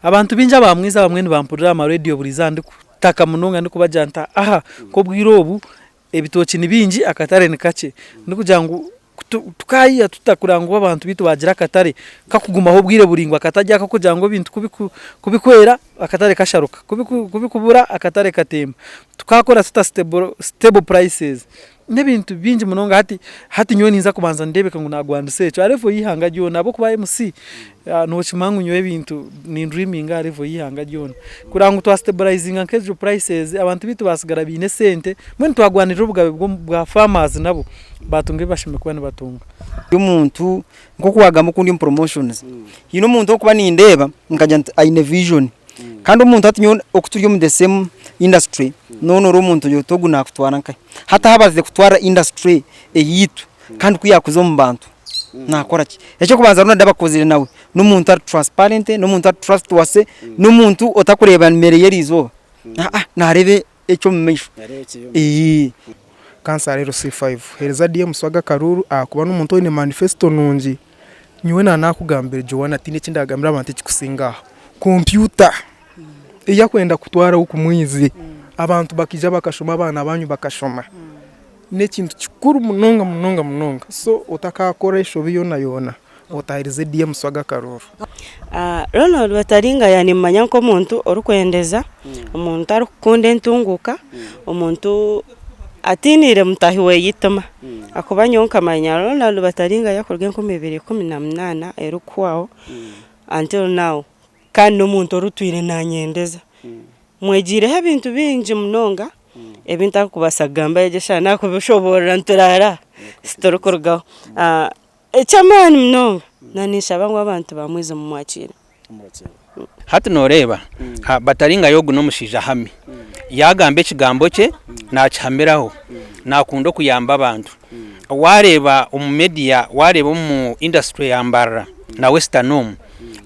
Abantu baingi aba Mwiza abamwe nibampurira aha marediyo buri izooba ndikutaka munonga ndikubagira nti aha nk'obwire obu ebitookye ni bingi akatare ni kakye ndikugira ngu tukaayiha tuta kureba ngu abantu baitu baagira akatare kakugumaho obwire buraingwa katari ak'okugira ngu ebintu ku bikwera akatare kasharuka ku bikubura akatare katemba. Tukaakora tuta stable prices n'ebintu bingi munonga hati hati nyowe ninza kubanza ndeebeke ngu naagwandisa ekyo aha level y'eihanga ryona ahabw'okuba MC nookimanya ngu nyowe ebintu ni dreaminga aha level y'eihanga ryona kureba ngu twasiteburayizinga nk'ezo prices abantu baitu baatsigara baine esente mbwenu twagwanirira obugabe bwa farmers nabo baatunga ebi bashemereire kuba nibatunga. Omuntu nk'oku waagamba oku ndi omu promotions, haine omuntu orikuba nindeeba nkagira nti aine vision kandi omuntu hati nyowe oku turi omu the same industry noona ori omuntu ogira oti ogu naakutwara nkahi? Hati ahu kutwara industry eyaitu kandi ku yaakuza omu bantu naakora ki? Eky'okubanza Ronald abakozire nawe n'omuntu ari transparent, n'omuntu ari trustworthy, n'omuntu otakureeba mere y'eriizooba, naareeba eky'omu maisho. Kansara LC5, Hereza DM Swaga akaruuru ahakuba n'omuntu oine manifesito nungi. Nyowe naaba naakugambire Joanna tihaine eki ndagambira abantu ekikusinga aha. Kompyuta ei akwenda kutwaraho kumwizi abantu bakaija bakashoma abaana banyu bakashoma n'ekintu kikuru munonga munonga munonga so otakaakora enshobi yoona yoona otaherize DM Swaga akaruuru. Ronald Bataringaya nimumanya nk'omuntu orikwendeza, omuntu arikukunda entunguka, omuntu atiiniire mutaahi we eitima. Ahakuba nyowe nkamanya Ronald Bataringaya kuruga 2018 erikuhwaho until now kandi n'omuntu orutwire nanyendeza. Mwegiireho ebintu bingi munonga ebi ntarikubaasa kugamba egi eshaaha naakubishoboorora nituraara aha titurikurugaho. Eky'amaani munonga, na ninshaba ngu abantu bamwize mumwakiire. Hati nooreeba, Bataringayo ogu n'omushaija ahami. Yaagamba ekigambo kye, naakihamiraho. Naakunda okuyamba abantu. Waareeba omu media, waareeba omu industry ya Mbarara na Western omu,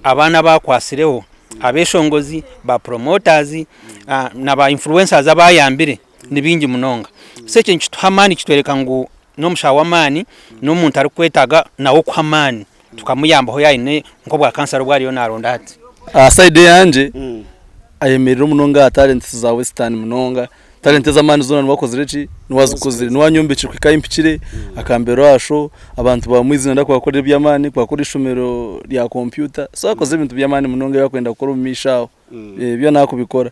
abaana abu akwatsireho, abeeshongozi, ba promoters na ba influencers abu ayambire ni baingi munonga. So ekyo nikituha amaani kitworeka ngu n'omushaho w'amaani, n'omuntu arikwetaaga nawe okuha amaani tukamuyambaho yaaba aine nk'obwa kansara obu ariyo naaronda hati. Aha sayidi eyangye ayemereire munonga aha talents za western munonga, talent ez'amaani zoona niwe akozire ki, niwe azikozire, niwe anyombekire kuhika ahi mpikire, akambeera aha show, abantu bamwizire kubakorera eby'amaani, kubakora eishomero rya kompyuta, so akozire ebintu by'amaani munonga ebi arikwenda kukora omu maisho aho, byona arikubikora.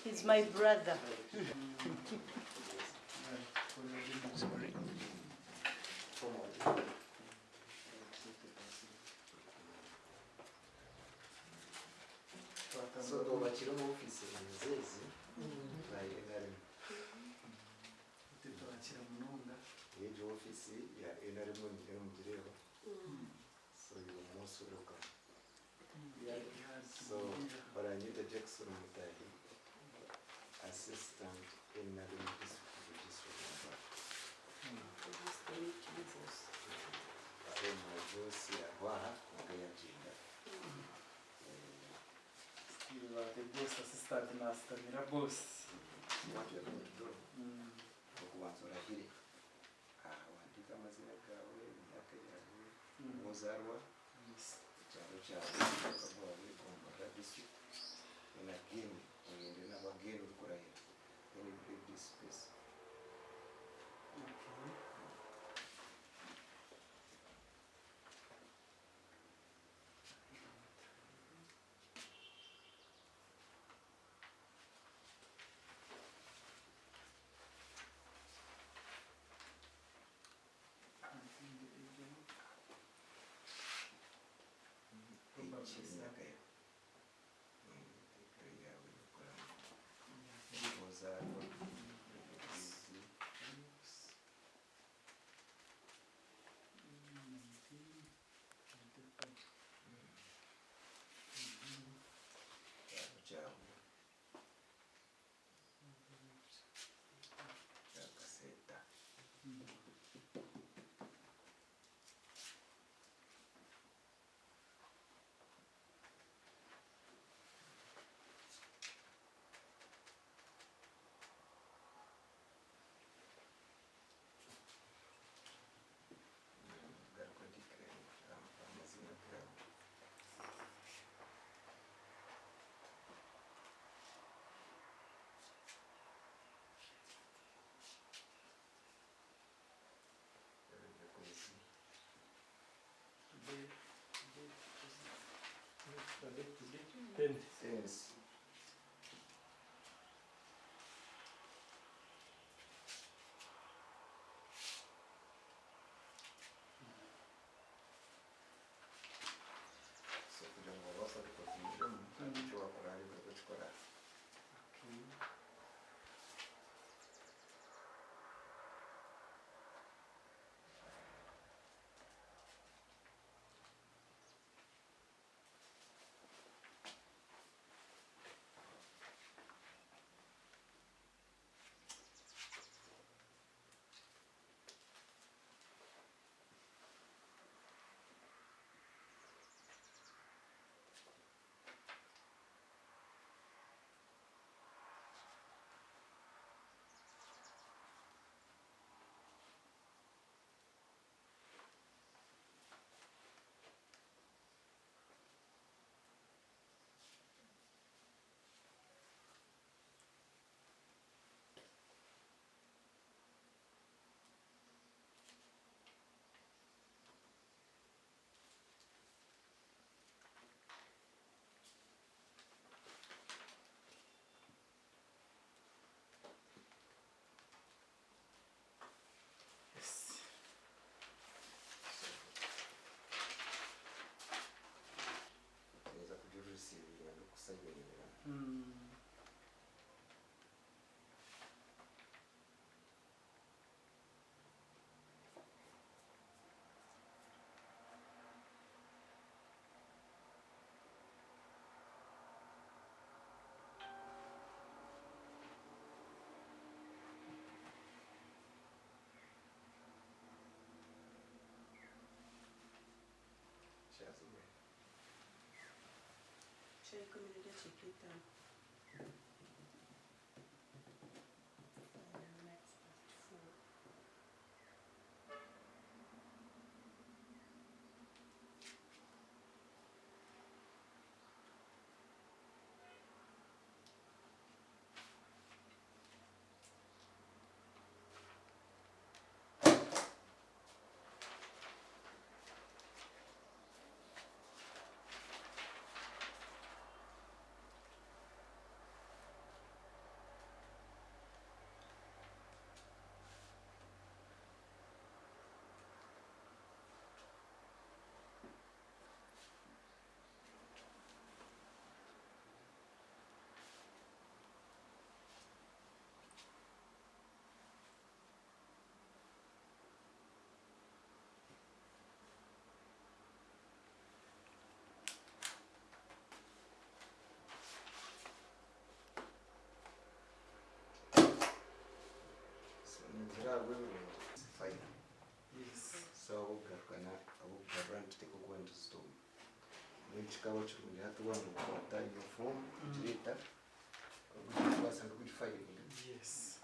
He's my brother. NRM nimugireeba so you are most welcome. So baranyeta Jackson Mutahi, assistant NRM district registrar number. So my boss yarwaha kwonka yagyenda. Still the boss assistant nasitamira boss. What you are going to do, okubanza orahire. Aha ohandiike amazina gaawe, emyaka yaawe, obu ozaarwa, ekyaro kyawe, omuka gwawe, gomborora, district, then again oyende nabwo again orikurahira then you break this space. Egi emyaka yawe emiteekere yawe y'okuramu obu ozaarwa okwezi. Ekyaro kyawe kya Kaseta. Garuka odeclare amazina gawe. Okwezi. Yes. So kugira ngu obaase kukotingamu eki wakora hariho okukikora. Oyinza kugireceivinga n'okusayininga. Kyazibwe. 15. Kikaba kirungi hati waaba nookwata your form ogireeta orikubaasa n'okugifayiringa. Yes.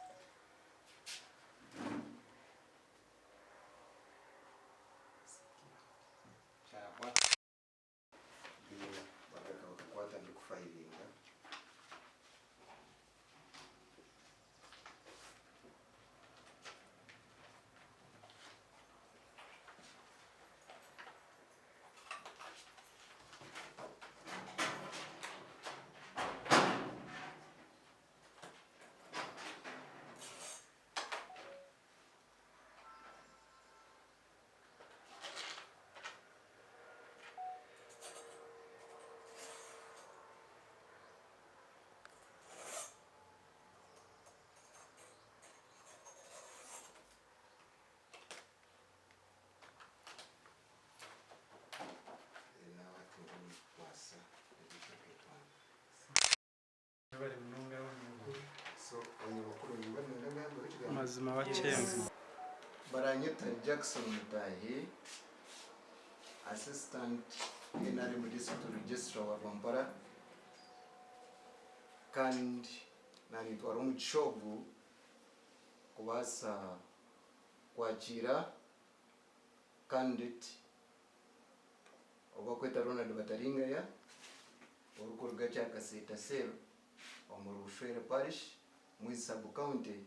Kyahwa then bagaruka bakakwata ndikufayiringa. Mazima bakyenga. Baranyeta Jackson Mutahi, Assistant NRM District Registrar wa Rwampara kandi nanitwara omugisha ogu kubaasa kwakiira Candidate ou barikweta Ronald Bataringaya orikuruga Kyakaseeta Cell omuri Bushwere Parish, Mwizi Sub County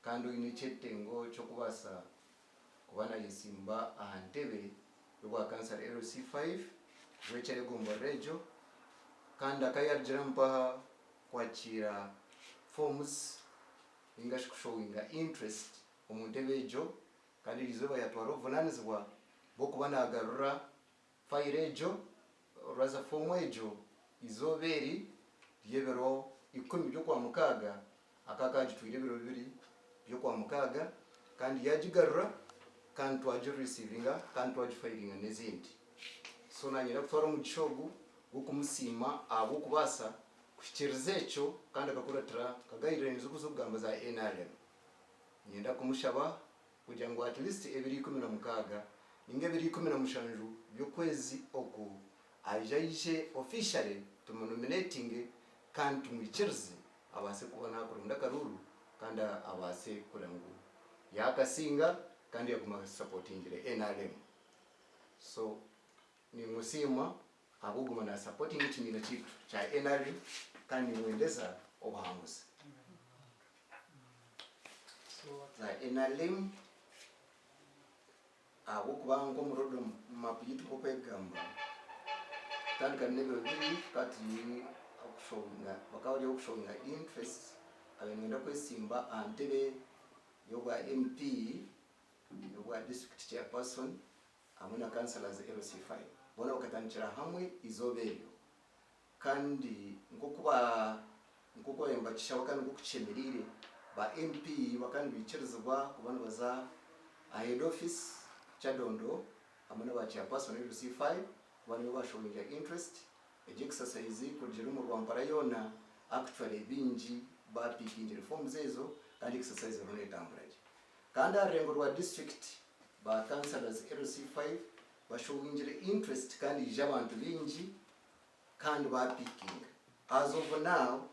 kandi oine ekyetengo ky'okubaasa kuba nayesimba aha ntebe y'obwa kansara LC5 kujwekyera egomborora egyo kandi akayarugire mpaha kwakiira forms ninga shi kushowinga interest omu ntebe egyo Kandi eryo izooba yaatwara obuvunaanizibwa bw'okuba naagarura fayiro egyo, rwaza foomu egyo, eizooba eri ry'ebiro ikumi by'Okwamukaaga, aka akaagitwire ebiro bibiri by'Okwamukaaga, kandi yaagigarura, kandi twagirisiivinga kandi twagifayiringa n'ezindi. So naanye ndakutwara omugisha ogu gw'okumusiima ahabw'okubaasa kuhikiiriza ekyo kandi akakuratira nka guidelines oku zirikugamba za NRM. Niinyenda kumushaba kugira ngu at least ebiro 16 ninga ebiro 17 by'okwezi oku aije aije officially tumunominatinge kandi tumwikirize abaase kuba nakuronda akaruuru kandi abaase kureba ngu yakasinga kandi yaguma asapotingire nrm. So nimusiima ahabw'okuguma nasapotinga ekibiina kyaitu kya nrm kandi nimwendeza obuhanguzi. Za NRM ahabw'okuba nk'omu road map yaitu nk'oku erikugamba kutandika n'ebiro bibiri tukaba turi okushowinga bakaba bari okushowinga interest abaire nibenda kwesimba aha ntebe y'obwa MP y'obwa district chairperson hamwe na councillors LC5 boona bakatandikira hamwe eizooba eryo Kandi nk'oku ba nk'oku baabaire nibakishaba kandi nk'oku kishemereire, ba MP bakaba nibaikirizibwa kuba nibaza aha head office Kyadondo hamwe na ba chairperson LC5 kuba nibo bashowinga interest. Egyo exercise kurugiirira omu Rwampara yoona actually baingi baapikingire forms ezo kandi exercise eriho neetambura gye. Kandi aha rurengo rwa district ba councillors LC5 bashowingire interest kandi haija abantu baingi kandi ba pickinga. As of now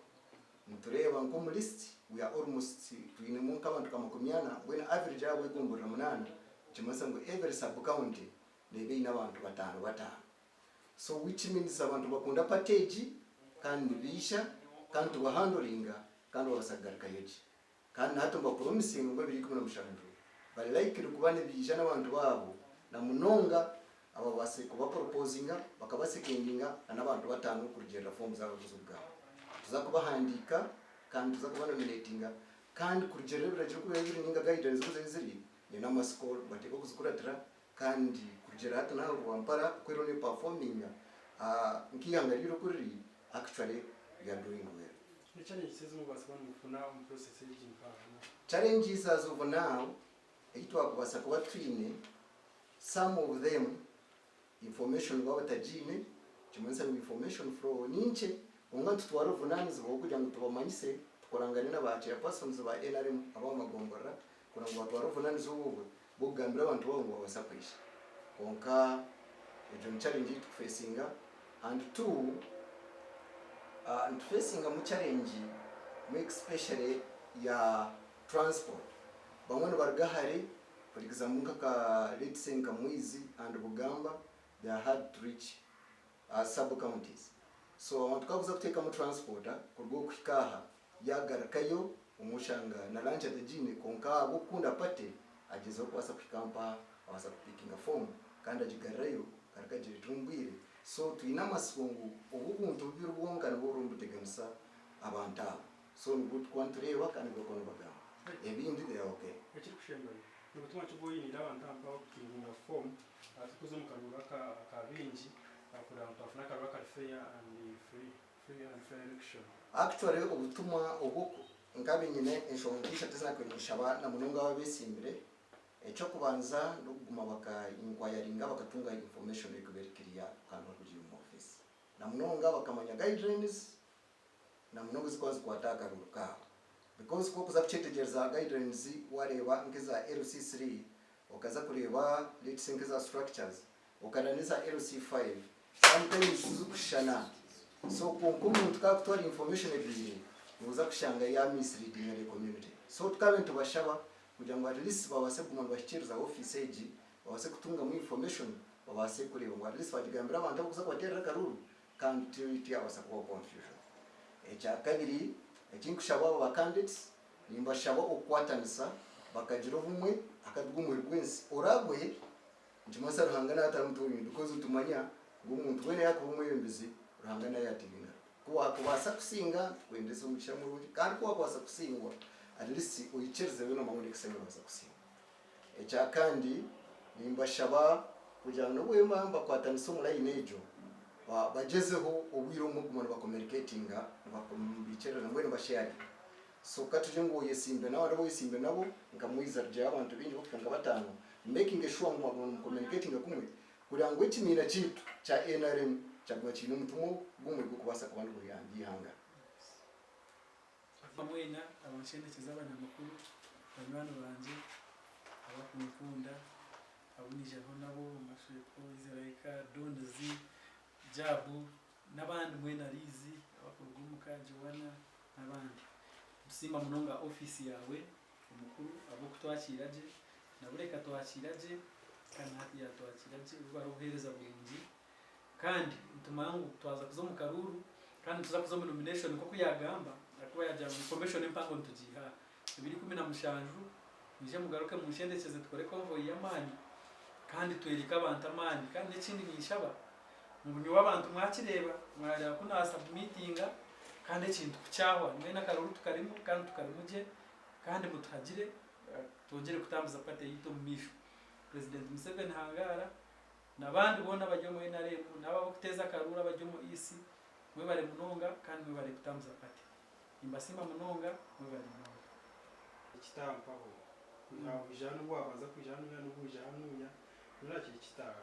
nitureeba nk'omu list we are almost twinemu nk'abantu nka 40 mbwenu average ahabw'egomborora munaana nikimanyisa ngu every sub county neeba eine abantu bataano bataano so which means abantu nibakunda party egi kandi nibaija kandi tubahandoringa kandi babaasa kugarukayo gye. Kandi na hati nibapromisinga ngu ebiro 17 bari likely kuba nibaija n'abantu baabo na munonga ababaasire kubaproposinga bakabasekendinga na n'abantu bataano kurugiirira foomu zaabo oku zirikugamba. Tuza kubahandiika kandi tuza kubanominatinga kandi kurugiirira ebiragiro oku biriba biri ninga guidelines oku ziriba ziri, nyine amatsiko nibateekwa kuzikuratira kandi kurugiirira hati n'aha Rwampara oku eriyo nepafominga nk'eihanga ryaitu oku riri actually we are doing well. Ni challenges ki ezi mukubaasa kuba nimufuna omu process egi mpango? Challenges as of now ei twakubaasa kuba twine, some of them information nibaba batagiine, nikimanyisa ngu information flow ni nkye, kwonka nitutwara obuvunanizibwa bw'okugira ngu tubamanyise, tukorangane na ba chairpersons ba nrm ab'omu magomborora kugira ngu batware obuvunanizibwa obwo bw'okugambira abantu baabo ngu babaasa kwija. Kwonka egyo ni challenge ei turikufesinga. And to nitufesingamu challenge more especially ya transport. Bamwe nibaruga hare for example nka let's say nka Mwizi and Bugamba they are hard to reach as sub counties. So abantu ku bakuza kuteekamu transport kuruga okuhika aha yagarukayo obumwe oshanga na lunch atagiine kwonka ahabw'okukunda party agyezaho kubaasa kuhika mpaha abaasa kupikinga form kandi agigarurayo agaruka agireetera omu bwire. So twine amatsiko ngu obu obuntu bubiri bwonka nibwo burimu nibuteganisa abantu aba. So nibwo turikuba nitureeba kandi nibwo barikuba nibagamba. Ebindi they are okay. Ekirikushemereza, ni butumwa ki obu oyiniire abantu aba abarikupikinga form turikuza omu karuuru aka baingi kureba ngu twafuna akaruuru akari fair and free? Free and fair election. Actually obutumwa obu nkabe nyine enshonga nk'ishatu ezi nakubaire ninshaba na munonga abo abesimbire, Eky'okubanza n'okuguma baka inquiringa bakatunga information erikuba eri clear kandi barikugiiha omu office. Na munonga bakamanya guidelines na munonga ezirikuba nizikwata aha karuuru kaabo. Because ku orikuza kukyetegyereza guidelines wareeba nk'eza LC3 okaza kureeba let's say nk'eza structures okareeba n'eza LC5 sometimes tizirikushushana so kwonka omuntu ku arikutwara information egwire noza kushanga ya misleadinga the community. So tukaaba nitubashaba kugira ngu at least babaase kuguma nibahikiiriza ofiisi egi, babaase kutungamu information, babaase kureeba ngu at least baagigambira abantu abarikuza kubateerera akaruuru kandi tihabaasa kubaho confusion. Ekyakabiri, eki nkushaba abo ba candidates, nimbashaba okukwatanisa bakagira obumwe akati bw'omuhuri gw'ensi oragwe, nikimanyisa Ruhanga nawe atarimutooriine because nitumanya ngu omuntu weena yaakuba omwebembezi, Ruhanga nawe yateera engaro. Ku waakubaasa kusinga, nitukwendeza omugisha murungi, kandi ku waakubaasa kusingwa, at least oikirize weena omanye ngu next time noobaasa kusingwa. Ekya kandi, nimbashaba kugira ngu n'obu mba mbakwatanisa omu layini egyo, bagyezeho obwire obumwe kuguma nibakomuniketinga, nibaikirirana mbwenu nibasheyaringa. So ka tugire ngu oyetsimbire n'abandi abu oyetsimbire nabo, nka mwija rugyeyo abantu baingi barikuhika nka bataano, makinge sure ngu mwaguma nimukomuniketinga kumwe Kugira ngu ekibiina kyaitu kya nrm kyaguma kiine omutumwa gumwe gw'okubaasa kuba niguyamba eihanga. Mwena abanshendekyeza abanyamakuru, banywani bangye abakunkunda abu naijaho nabo, Mashweko, Israel, Donz, Jabu n'abandi mwena Liz abakuruga omuka, Joanna n'abandi. Nitusiima munonga ofiisi yaawe Omukuru ahabw'okutwakiira gye, na buri ekatwakiira gye kandi na hati yaatwakiira gye bubare obuheereza burungi kandi nitumanya ngu twaza kuza omu karuuru kandi nituza kuza omu nomination nk'oku yaagamba ahakuba yaagira ngu information empango nitugiiha aha ebiro 17 mwije mugaruke munshendekyeze tukore convoy y'amaani kandi twereke abantu amaani kandi n'ekindi ninshaba ngu nyowe abantu mwakireeba mwareeba ku naasubmitinga kandi ekintu ku kyahwa mbwenu akaruuru tukarimu kandi tukarimu gye Kandi mutuhagire twongyere kutambuza party yaitu omu maisho. President Museveni hangaara nabandi boona abari omu nrm naabo abarikuteeza akaruuru abari omu EC mwebare munonga kandi mwebare kutambuza party. Nimbasiima munonga mwebare munonga. Ekitampaho kwiha kwija hanu obu wabanza kwija hanuya nobu waija hanuya noreeba kiri kitaaha.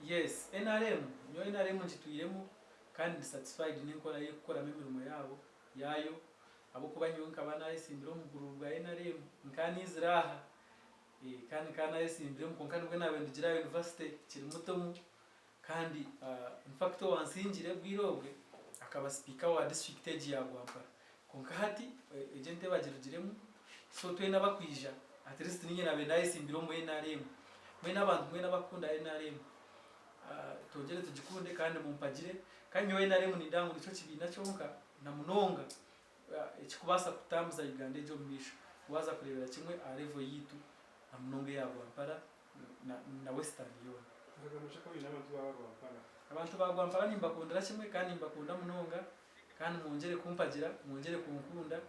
Yes nrm nyowe nrm ngitwiremu kandi ndi satisfied nenkora eyekukoramu emirimo yaabo yaayo ahabw'okuba nyowe nkaba naayesimbire omu buruuru bwa nrm nkaba naizire aha kandi nkaba naayesimbiremu kwonka nibwo naabaire ndugire aha yunivasite nkiri mutomu kandi in fact owansingire obwire obwe akaba sipiika wa disiturikiti egi ya Rwampara kwonka hati egyo entebe agirugiremu so twena abakwija at least niinye naabaire naayesimbire omu nrm mbwenu abantu mwena abakukunda nrm Twongyere tugikunde kandi mumpagire. Kandi nyowe nrm nindeeba ngu nikyo kibiina kyonka na munonga ekirikubaasa kutambuza Uganda egi omu maisho. Waaza kureebera kimwe aha level yaitu na munonga eya Rwampara na Western yoona. Abantu ba Rwampara nimbakundira kimwe kandi nimbakunda munonga kandi mwongyere kumpagira, mwongyere kunkunda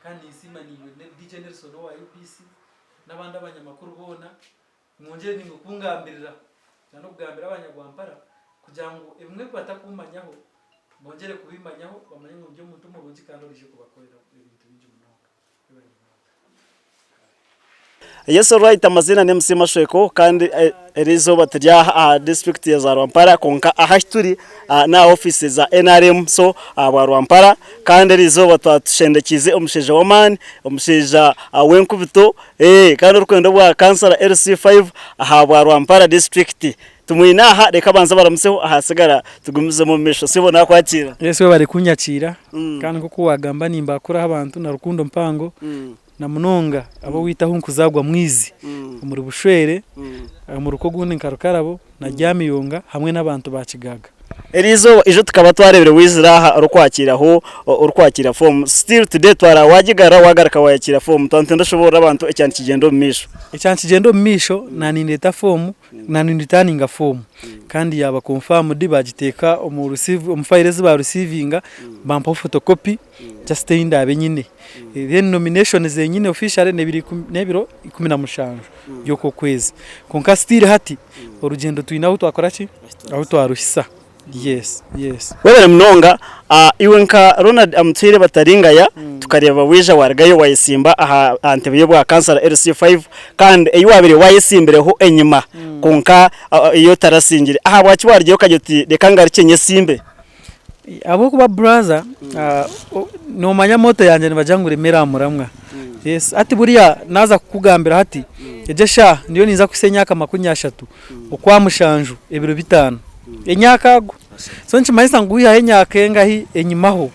kandi ninsiima naiwe DJ Nelson owa UBC n'abandi abanyamakuru boona. Mwongyere naimwe kungambirira na n'okugambira abanyagwampara, kugira ngu ebimwe ebi batakummanyaho bongyere kubimmanyaho, bamanye ngu ndi omuntu murungi kandi oraije kubakorera ebintu bingi munonga. Mwebare munonga. Yes alright amaziina ni MC Mashweko kandi eriizooba turi aha aha district ya za Rwampara kwonka aha ahu turi n'aha ofiisi za NRM so ahabwa Rwampara kandi eriizooba twatushendekiize omushaija w'amaani omushaija w'enkubito. Kandi orikwenda obwa kansara LC5 aha bwa Rwampara disiturikiti. Tumwine aha reka abanze abaramutseho ahasigara tugumizemu omu maisho. Sebo nakwakira. Yesu webare kunyakiira kandi nkoku wagamba nimbakuraho abantu na rukundo mpango na munonga ab'owaitu ahu nkuzagwa Mwizi omuri Bushwere omuruka ogundi nka Rukarabo na Ryamiyonga hamwe n'abantu ba Kigaga. Eriizooba ijo tukaba twareebire waizire aha orikwakiraho orikwakira foomu still today twara wagigarura wagaruka wayakiira foomu twaba nitwenda oshoboorore abantu ekyaba nikigyenda omu maisho. Ekyaba nikigyenda omu maisho nanindeeta foomu naninritaninga foomu kandi yaaba confirmed bagiteeka omu receive omu file ezi ba receivinga bampaho photocopy just ei ndaabe nyine. Then nomination zenyine officially n'ebiro 17 by'okw'okwezi. Kwonka still hati orugyendo twine ahu twakora ki? Ahu twaruhisa. Yes, yes. Webare munonga. Iwe nka Ronald Amutuhaire Bataringaya tukareeba waija warugayo wayesimba aha ntebe y'obwa kansara LC5 kandi ei wabaire wayesimbireho enyima kwonka yo otarasingire. Ahabwaki warugayo okagira oti reka ngarukye nyesimbe? Ahabw'okuba brother noomanya moto yangye nibagira ngu remera aha muramwa. Yes, hati buriya naaza kukugambira hati, egyo eshaaha ndiyo ninza kuhitsya emyaka 30 okwa mushanju ebiro bitaano. Emyaka ago. So nikimanyisa ngu wiihaho emyaka engahi enyimaho,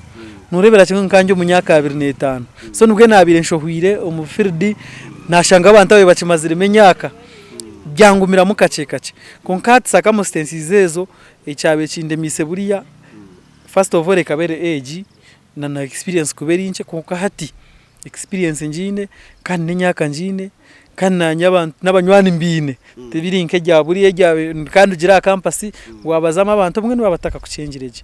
nooreebera kimwe ngu nkaba ndi omu myaka 25. So nibwo naabaire nshohwire omu field, naashanga abantu ababaire bakimaziremu emyaka, byangumiramu kakye kakye. Kwonka hati circumstances ezo Ekyabaire kindemiise buriya first of all ekaba eri age na na experience kuba eri nkye kwonka hati experience ngiine kandi n'emyaka ngiine kandi naanye abantu n'abanywani mbiine tibiri nk'ebya buriya ebyabaire kandi ogyire aha campus waabazamu abantu obumwe nibaba batakakukyengire gye.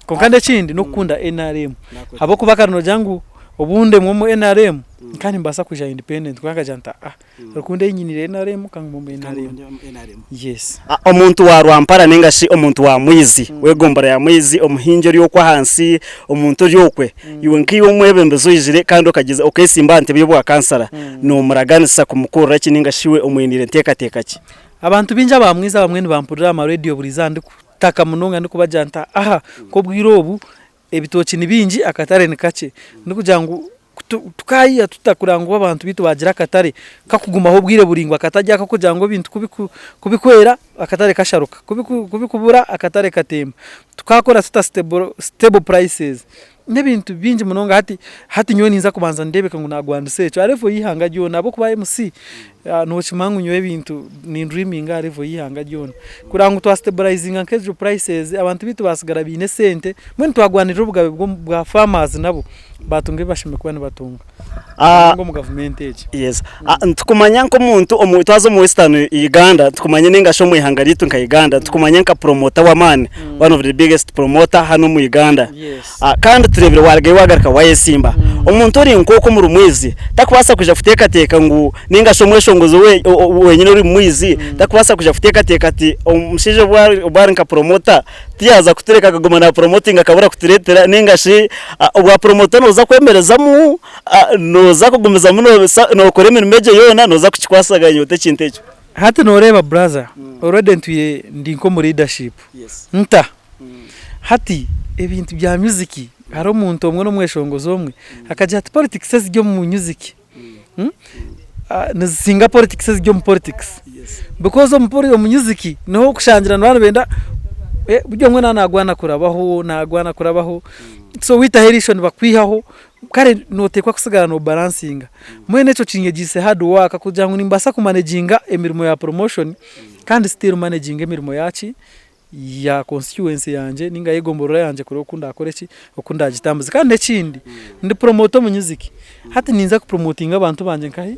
Kwonka n'ekindi n'okukunda NRM ahabw'okuba kare noogira ngu obundi emwe omu NRM nkaba nimbaasa kwija independent kwonka nkagira nti aa. Rukundo ei nyiniire NRM ka ngume omu NRM. Yes. Omuntu wa Rwampara ninga shi omuntu wa Mwizi, w'egombora ya Mwizi, omuhingi ori okwe ahansi, omuntu ori okwe, iwe nkaiwe omwebembezi oizire kandi okagyeza okesimba aha ntebe y'obwa kansara, nomuraganisa kumukorera ki ninga shi iwe omwiniire nteekateeka ki? Abantu baingi aba Mwizi abamwe nibampurira aha ma radio buri izooba ndikutaka munonga ndikubagira nti aha nk'obwire obu ebitookye ni bingi akatare ni kakye, ndikugira ngu Tukaayiha tuta kureba ngu abantu baitu baagira akatare kakugumaho obwire buraingwa katari ak'okugira ngu ebintu ku bikwera akatare kasharuka, ku bikubura akatare katemba. Tukaakora tuta stable prices? N'ebintu bingi munonga hati hati nyowe ninza kubanza ndeebeke ngu naagwandisa ekyo aha level y'eihanga ryona ahabw'okuba MC nookimanya ngu nyowe ebintu ni dreaminga aha level y'eihanga ryona. Kureba ngu twasiteburayizinga nk'ezo prices abantu baitu baasigara baine esente mbwenu twagwanirira obugabe bwa farmers nabo. Baatunga ebi bashemereire kuba nibatunga Ah, omu gavumenti egi. Yes. Ah, nitukumanya nk'omuntu omu twaza omu Western Uganda tukumanya ninga shi omu ihanga ryaitu nka Uganda tukumanya nka promoter w'amaani one of the biggest promoter hanu omu Uganda. Yes. Ah, kandi tureebire warugayo wagaruka wayesimba. Omuntu ori nk'okwo omuri Mwizi takubaasa kwija kuteekateeka ngu ninga shi omweshongozi we wenyine ori Mwizi takubaasa kwija kuteekateeka ati omushaija obu ari obu ari nka promoter Tiyaza kutureka akaguma na promotinga akabura kuturetera ninga shi obwa promoter noza kwemerezamu noza kugumizamu nokora emirimo egyo yoona noza kukikwasaganya ota ekintu ekyo. Hati noreeba brother already ntwire ndi nk'omu leadership nta hati ebintu bya music hariho omuntu omwe n'omweshongozi omwe akagira ati politics eziri omu music nizisinga politics eziri omu politics because omu music niho orikushangira nibaba nibenda buri omwe naaba naarwana kurabaho naarwana kurabaho so waitaho eriisho nibakwihaho kare nooteekwa kusigara noobaransinga mbwenu ekyo kinyegyeise hard work kugira ngu nimbaasa kumaneginga emirimo ya promotion kandi still maneginge emirimo yaaki ya constituency yangye ninga y'egomborora yangye kureba oku ndakore ki, oku ndagitambuze. Kandi n'ekindi ndi promoter omu music, hati ninza ku promotinga abantu bangye nkahi?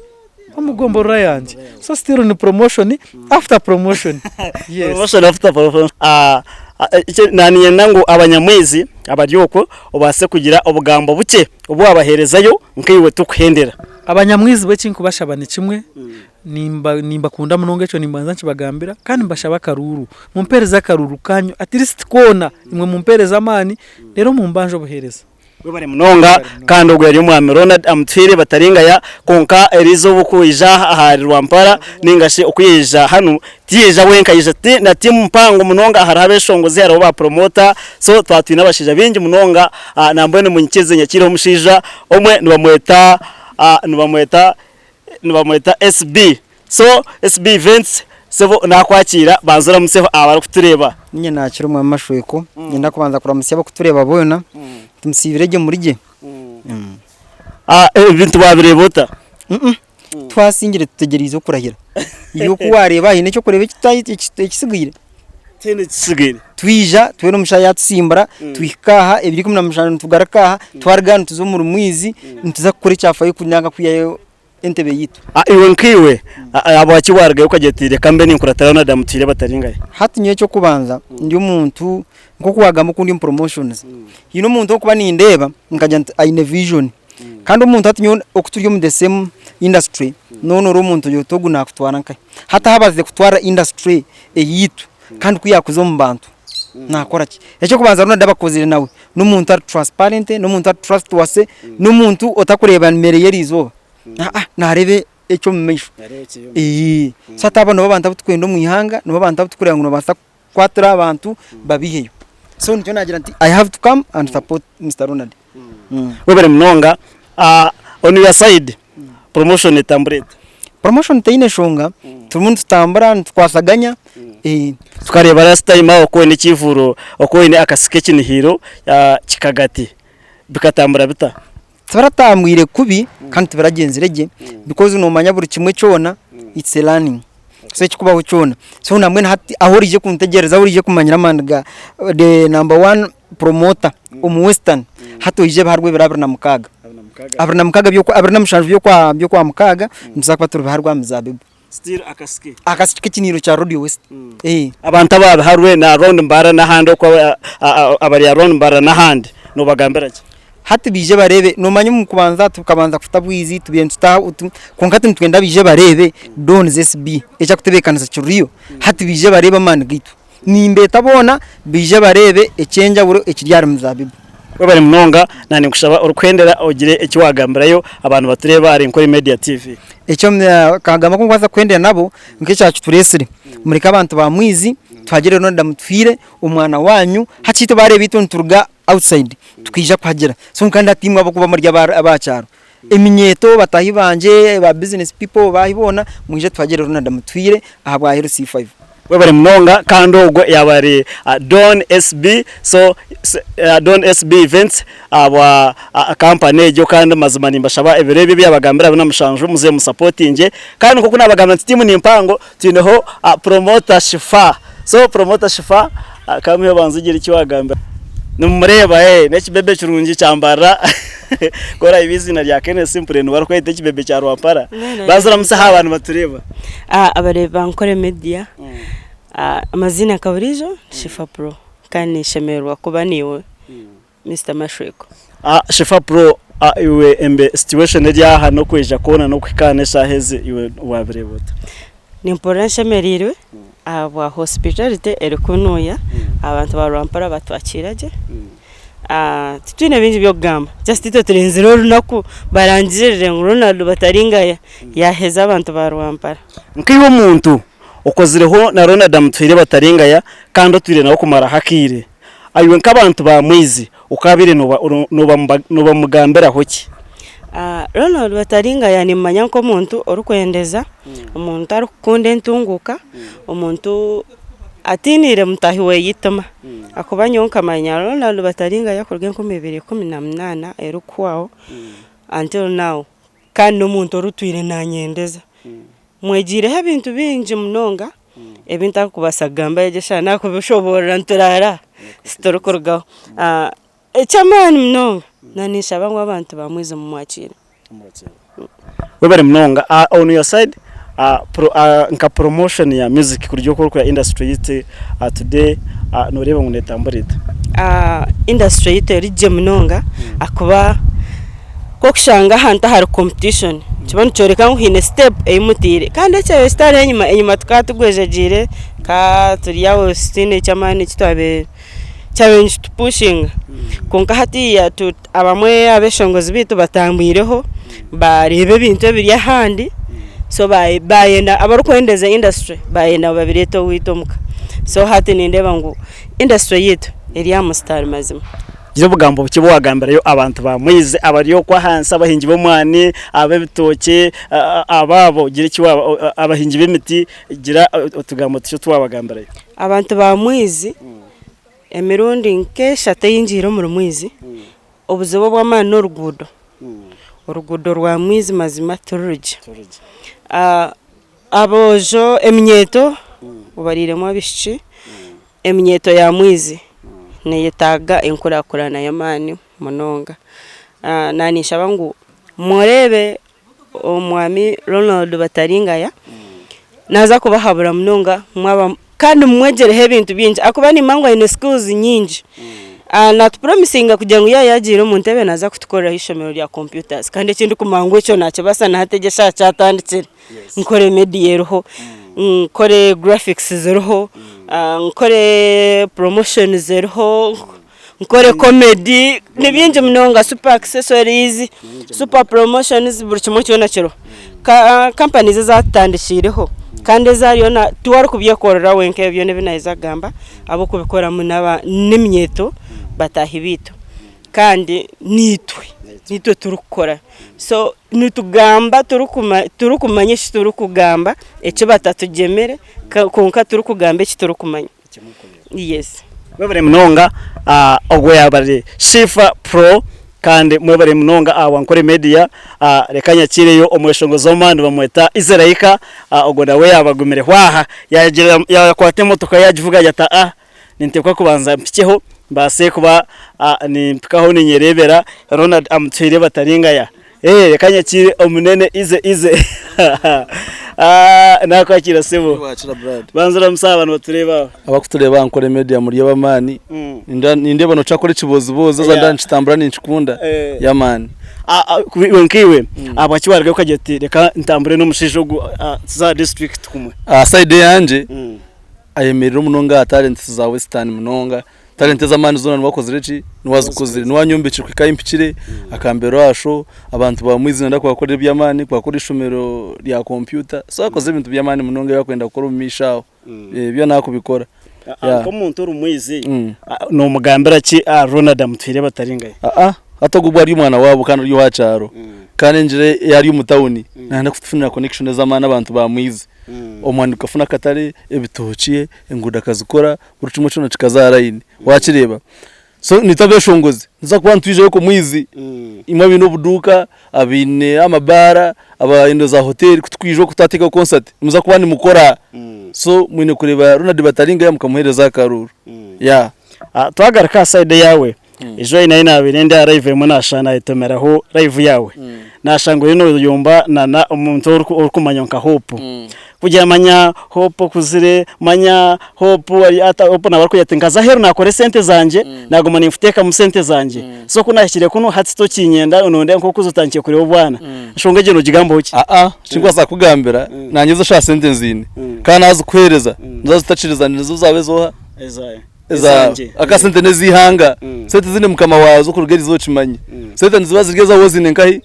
Omu gomborora yangye. So still ni promotion after promotion. Yes. Promotion after promotion. Ah, ah, eki- na niinyenda ngu abanyamwezi abari okwo obaase kugira obugambo bukye obu wabaheerezayo nkaiwe tukuhendera. Abanyamwizi bo eki nkubashaba ni kimwe, Nimba nimbakunda munonga ekyo nimbanza nkibagambira kandi mbashaba akaruuru. Mumpeereze akaruuru kaanyu at least koona imwe mumpeereze amaani reero mumbanje obuheereza. Webare munonga kandi ogwo yari omwami Ronald Amutuhaire Bataringaya kwonka eriizooba okwija ahari Rwampara ninga shi oku yaija hanu tiyaija wenka yaija na tiimu mpango munonga hariho abeshongozi hariho ba promoter so twaba twine abashaija baingi munonga nambwenu munyikirize nyakiireho omushaija omwe nibamweta nibamweta Nibamweta SB. So SB Events Sebo nakwakiira banza oramutseho abarikutureeba. Ninye nakira omwami Mashweko, niinyenda kubanza kuramutsya abarikutureeba boona, tumusiibire gye muri gye. Ebintu wabireeba ota? Twasingire tutegyereize okurahira. Iwe oku wareeba haine ekyokureeba ekisigaire? Tihaine ekisigaire. Twija twena omushaija yatusimbura twihika aha ebiro 17 nitugaruka aha, twaruga aha nituza omuri Mwizi nituza kukora ekyafayo nanka kwihayo entebe yaitu. Iwe nkaiwe ahabwaki warugayo okagira oti reka mbe ninkuratiraho na Damutuhire Bataringaye? Hati nyowe ekyokubanza ndi omuntu nkoku wagamba oku ndi omu promotions, haine omuntu okuba nindeeba nkagira nti aine vision kandi omuntu hati nyowe oku turi omu the same industry noona ori omuntu ogira oti ogu nakutwara nkahi? Hati ahu abazize kutwara industry eyaitu kandi ku yakuza omu bantu nakora ki? Ekyokubanza Ronald abakozire nawe n'omuntu ari transparent, n'omuntu ari trustworthy, n'omuntu otakureeba mere y'erizooba aa nareeba eky'omu maisho. So hati abo nibo bantu abu turikwenda omu ihanga, nibo bantu abu turikureeba ngu nibabaasa kukwatira abantu babaiheyo. So nikyo naagira nti I have to come and support Mister Ronald. Webare munonga. On your side promotion etambura eta? Promotion teine nshonga, turimu nitutambura nitukwasaganya. Tukareeba last time aho oku oine ekivuuro, oku oine akasi k'ekinihiiro kikagati, bikatambura bita? Tibiratambwire kubi kandi tibiragyenzire gye because noomanya buri kimwe kyona it's a learning so ekikubaho kyona so nambwenu hati ahu oraije kuntegyereza ahu oraije kumanyira amaani ga the number one promoter omu western hati oije biharwe ebiro 26, 26 by'okwa 27 by'okwa by'okwamukaaga nituza kuba turi biharwe aha mizaabibu. Still akasiki. Akasiki k'ekiniiro kya Rodeo West. Abantu ababiharwe na around Mbarara n'ahandi oku abari around Mbarara n'ahandi nobagambira ki? Hati baije bareebe, nomanya omu kubanza tukabanza kuta bwizi tubaire nituta kwonka hati nitwenda baije bareebe Donz SB eki arikutebeekanisa kiriyo, hati baije bareebe amaani gaitu. Nimbeeta boona baije bareebe eky'enjawulo ekiri ahari Muzaabibu. Webare munonga, na ninkushaba orikuhendera ogire eki wagambirayo abantu batureeba ahari Nkore Media TV. Ekyo nkagamba ku nkubaasa kuhendera nabo nk'ekyakitureetsire, mureke abantu ba Mwizi tuhagire Ronald Mutwire omwana waanyu, hati itwe baareeba itwe nituruga outside tukaija kuhagira so kandi hati imwe ahabw'okuba muri ab'aha kyaro, eminyeeto bataahi bangye, ba business people baahi boona mwije tuhagire Ronald Mutwire ahabwa LC5. Webare munonga kandi ogwo yaba ari Don SB so Don SB events ahabwa company egyo kandi mazima nimbashaba ebiro ebi ebiyabagambira 27 muze mu supportingye kandi nkoku nabagambira nti team ni mpango twineho promoter Shifa so promoter Shifa kamuhe obanze ogire eki wagambira nimumureba nekibebe kirungi kya Mbarara ku orareeba eiziina rya Kenneth Simply niwe arikweta ekibebe kya Rwampara banza oramutse aha bantu batureeba. Abareebi ba Nkore Media, amaziina nka buriijo ni Shifa Pro kandi ninshemererwa kuba naiwe Mister Mashweko. Shifa Pro, iwe embe situation eri aha n'okwija kwona n'okuhikaana eshaaha ezi iwe waabireeba ota? Nimpurira nshemereirwe ahabwa hospitality eri kunuuya, abantu ba Rwampara batwakiira gye. Titwine bingi by'okugamba just itwe turinzire orunaku barangirire ngu Ronald Bataringaya yaaheza abantu ba Rwampara. Nkaiwe omuntu okozireho na Ronald Amutuhaire Bataringaya kandi otwire nawe kumaraho akaire, aiwe nk'abantu ba Mwizi okaabaire noobamugambiraho ki? Ronald Bataringaya nimmanya nk'omuntu orikwendeza, omuntu arikukunda entunguuka, omuntu Atiiniire mutaahi we eitima. Ahakuba nyowe nkamanya Ronald Bataringaya kuruga 2018 erikuhwaho until now kandi n'omuntu orutwire nanyendeza. Mwegiireho ebintu bingi munonga ebi ntarikubaasa kugamba egi eshaaha naakubishoboorora nituraara aha titurikurugaho. Eky'amaani munonga na ninshaba ngu abantu bamwize mumwakiire. Webare munonga. On your side nka promotion ya music kuruga oku orikureeba industry yaitu today noreeba ngu netambura eta? Industry yaitu eri gye munonga ahakuba ku orikushanga ahantu ahari competition nikiba nikyoreka ngu haine step ei mutaire kandi ekyabaire kitariho enyima, enyima tukaba tugwejegyeire tukaba turi aho tutaine eky'amaani eki twabaire kyabaire nikitupushinga kwonka hatiiya abamwe abeshongozi baitu batambwireho baareeba ebintu ebiri ahandi so baayenda abarikwendeza industry baayenda ngu babireete owaitu omuka so hati nindeeba ngu industry yaitu eri aha musitaari mazima. Gira obugambo bukye obu wagambirayo abantu ba Mwizi abari okwo ahansi, abahingi b'omwani, ab'ebitookye, abaabo, gira eki waba, abahingi b'emiti, gira otugambo tukye otu wabagambirayo. Abantu ba Mwizi, emirundi nk'eshatu ei ngiire omuri Mwizi, obuzibu obw'amaani n'oruguudo. Oruguudo rwa Mwizi mazima tirurugye. Aboojo eminyeeto obariiremu abaishiki, eminyeeto ya Mwizi neyetaaga enkurakurana y'amaani munonga. Naninshaba ngu mureebe omwami Ronald Bataringaya naaza kubahabura munonga mwaba kandi mumwegyereho ebintu bingi ahakuba nimanya ngu aine skills nyingi. Natupromisinga kugira ngu yaaba yagiire omu ntebe naaza kutukoreraho eishomero rya computers kandi eki ndikumanya ngu ekyo nakibaasa na hati egi eshaaha kyatandikire. Nkore media eriho, nkore graphics ziriho, nkore promotions eriho, nkore comedy, ni bingi munonga super accessories, super promotions buri kimwe kyona kiriho. Companies ezatutandikiireho kandi ezi ariyo na tiwe arikubyekorera wenka ebyo byona ebi naaheza kugamba, ab'okubikoramu n'eminyeeto bataahi baitu kandi niitwe, niitwe turikukora. So nitugamba turikumanya eki turikugamba, eki batatugyemire kwonka turikugamba eki turikumanya. Yes. Mwebare munonga ogwo yaaba ari Shifa Pro kandi mwebare munonga aha Wankore Media. Reka nyakiireyo omweshongozi w'amaani nibamweta Iziraika ogwo nawe yaaba agumireho aha yaagira yaakwata emotoka yaagivuga yaagira ati aa ninteekwa kubanza mpikyeho mbaase kuba nimpikaho ninyereebera Ronald Amutuhaire Bataringaya. Reka nyakiire omunene Ize Ize Nakwakira sebo. Wakira Brad. Banza oramuse aha bantu batureeba aho. Abakutureeba aha Nkore Media muri ab'amaani. Nindeeba nokyakora ekibozibozi haza ndaba nikitambura ninkikunda. Yamani. Iwe nkaiwe ahabwaki warugayo okagira oti reka ntambure n'omushaija ogu tuze aha district kumwe? Aha side eyangye ayemerire munonga aha talents za western munonga. Talent ez'amaani zoona niwe akozire ki? Niwe azikozire. Niwe anyombekire kuhika ahi mpikire, akambeera aha show, abantu bamwizire nda kubakorera eby'amaani, kubakora eishomero rya kompyuta. So akozire ebintu by'amaani munonga ebi arikwenda kukora omu maisho aho. Byona arikubikora. Yeah. Nk'omuntu ori mwizi, nomugambira ki Ronald Amutuhaire Bataringaye? Aa, hati ogwo obwo ari omwana waabo kandi ori owa kyaro. Kandi engire ei ari omu tawuni, nayenda kutufunira connection ez'amaani abantu bamwize. Omwani gukafuna akatare, ebitookye, enguudo akazikora, buri kimwe kyona kikaza aha layini wakireeba. So nitwe abeshongozi nituza kuba nitwijayo okwo mwizi imwe abaine obuduuka, abaine amabaara, abaine za hoteeri ku tukwija okwo twateekaho concert nimuza kuba nimukora. So mwine kureeba Ronald Bataringaya mukamuheereza akaruuru. Yeah. Twagaruka aha side eyaawe, ejo aine ahi naabaire ndi aha live emwe naashusha naayetomeraho live yaawe, naashanga oriyo nooyomba na omuntu orikumanywa nka Hope. Kugira manya Hope okuzire, manya Hope ari ata, Hope naaba arikugira ati nkaza aheeru naakora esente zangye, naaguma ninfuteekamu sente zangye. So ku naahikire kunu hati tokiinyenda nondeeba nk'oku okuza otandikire kureeba obwana. Enshonga egyo noogigambaho ki? Aa, ekinkubaasa kukugambira, naanye ezo shaaha sente nziine, kandi naazikuheereza, niza zitakiriza nizo zaaba ez'oha? Ezaawe. Aka sente n'ez'eihanga. Sente ziine mukama waazo kuruga eriizooba okimanye. Sente niziba ziri ezaawe oziine nkahi?